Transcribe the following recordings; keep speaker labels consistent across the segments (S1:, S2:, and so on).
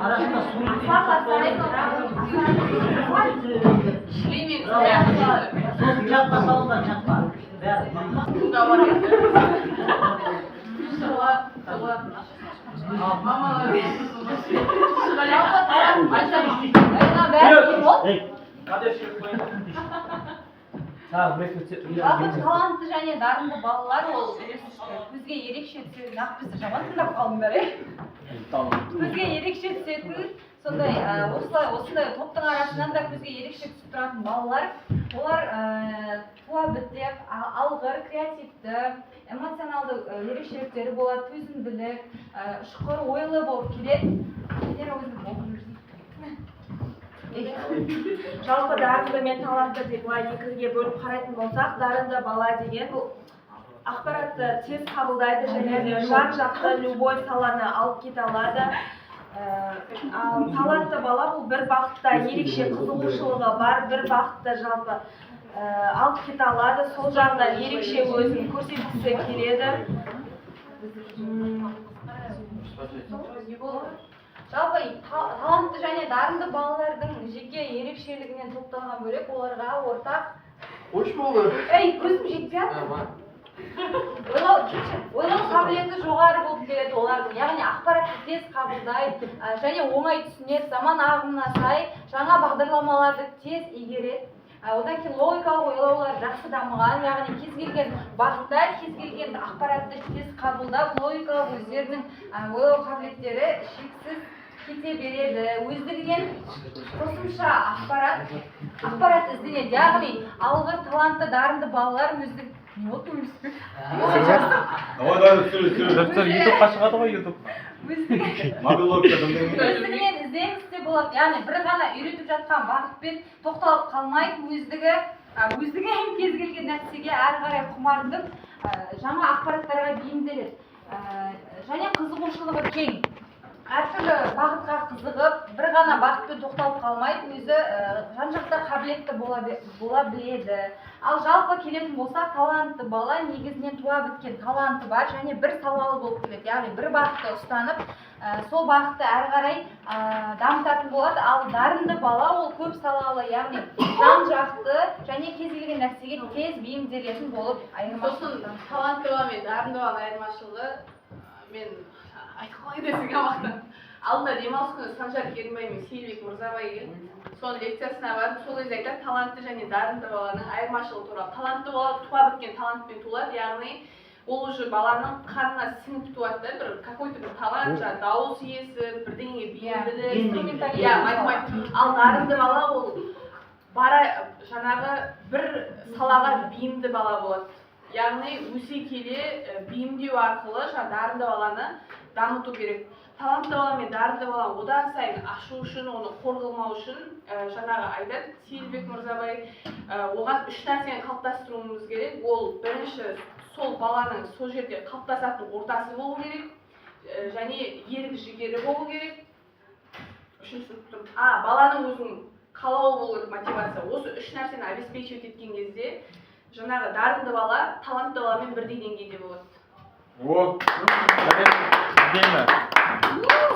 S1: Арасында сурет.
S2: Шлеймен.
S1: Сосын чатқа салыңдар, чатқа. Бәрі.
S2: Бар еді. Шыға, шыға. Мамалар.
S3: Бәрі.
S1: Ей,
S4: Тағы бір екі.
S3: Жалпы, талантты және дарынды балалар ол көзге ерекше түсетін, нақ бізді жаман тыңдап қалдыңдар, иә. Көзге ерекше түсетін сондай, осылай осындай топтың арасынан да көзге ерекше түсіп тұратын балалар. Олар туа біте алғыр, креативті, эмоционалды ерекшеліктері болады, төзімділік, ұшқыр ойлы болып келеді. Венера, өзің оқып жүрсің.
S5: Жалпы, дарынды мен талантты деп былай екіге бөліп қарайтын болсақ, дарынды бала деген бұл ақпаратты тез қабылдайды және де жан жақты любой саланы алып кете алады. Ал талантты бала бұл бір бағытта ерекше қызығушылығы бар, бір бағытта жалпы алып кете алады, сол жағынан ерекше өзін көрсеткісі келеді.
S3: Жалпы, талантты және дарынды балалардың жеке ерекшелігінен топталған бөлек, оларға ортақ
S6: Қойшы, болды.
S3: Ей, көзім жетпей жатыр. Ойлау, кешір, ойлау қабілеті жоғары болып келеді олардың, яғни ақпаратты тез қабылдайды және оңай түсінеді, заман ағымына сай жаңа бағдарламаларды тез игереді. Одан кейін логикалық ойлаулары жақсы дамыған, яғни кез келген бағытта кез келген ақпаратты тез қабылдап, логикалық өздерінің ойлау қабілеттері шексіз кете береді. Өздігінен қосымша ақпарат ізденеді, яғни алғыр, талантты, дарынды балалар өздік не болды?
S6: Давай, давай, түсір, түсір.
S4: Түсір, ютубқа шығады ғой, ютуб.
S6: Мобилогика.
S3: Өздігінен ізденісте болады, яғни бір ғана үйретіп жатқан бағытпен тоқталып қалмайды. Өздігі өздігі кез келген нәрсеге әрі қарай құмартып, жаңа ақпараттарға бейімделеді. Және қызығушылығы кең, әртүрлі бағытқа қызығып, бір ғана бағытпен тоқталып қалмайды, өзі жан жақты қабілетті бола біледі. Ал жалпы келетін болсақ, талантты бала негізінен туа біткен таланты бар және бір салалы болып келеді, яғни бір бағытты ұстанып, сол бағытты әрі қарай дамытатын болады. Ал дарынды бала ол көп салалы, яғни жан жақты және кез келген нәрсеге тез бейімделетін болып
S2: Сосын
S3: айырмашылық.
S2: Талантты бала мен дарынды баланың айырмашылығы, мен айтып қалайын десең, мақтан алдында демалыс күні Санжар Керімбай мен Сейілбек Мырзабай келді, соның лекциясына бардым. Сол кезде айтады талантты және дарынды баланың айырмашылығы туралы. Талантты бала туа біткен талантпен туылады, яғни ол уже баланың қанына сіңіп туады да, бір какой то бір талант, жаңағы дауыс иесі, бірдеңеге бейімділік, иә, математика. Ал дарынды бала ол бара жаңағы бір салаға бейімді бала болады, яғни өсе келе бейімдеу арқылы жаңағы дарынды баланы дамыту керек. Талантты бала мен дарынды бала одан сайын ашу үшін, оны қор қылмау үшін, жаңағы айтады Сейілбек Мырзабай, оған үш нәрсені қалыптастыруымыз керек. Ол бірінші, сол баланың сол жерде қалыптасатын ортасы болу керек, және ерік жігері болу керек. Үшіншісін ұмытып тұрмын. Баланың өзінің қалауы болу керек, мотивация. Осы үш нәрсені обеспечивать еткен кезде жаңағы дарынды бала талантты баламен бірдей деңгейде болады.
S6: О,
S4: Әдемі.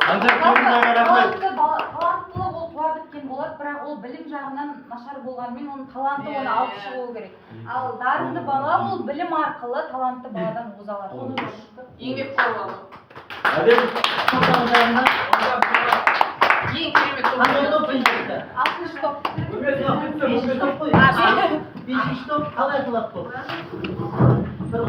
S6: Санжар Керімбайға рахмет.
S3: Талантты бала, таланттылық ол туа біткен болады, бірақ ол білім жағынан нашар болғанымен, оның таланты оны алып шығуы керек. Ал дарынды бала ол білім арқылы талантты баладан оза алады.
S2: Еңбекқор бала.
S6: Әдемі.
S1: Топтың
S2: Ең керемет топ.
S1: Қандай топ пенжекті?
S3: Алтыншы топ.
S1: Бесінші топ қой. Бесінші топ қалай аталады, топ? Бір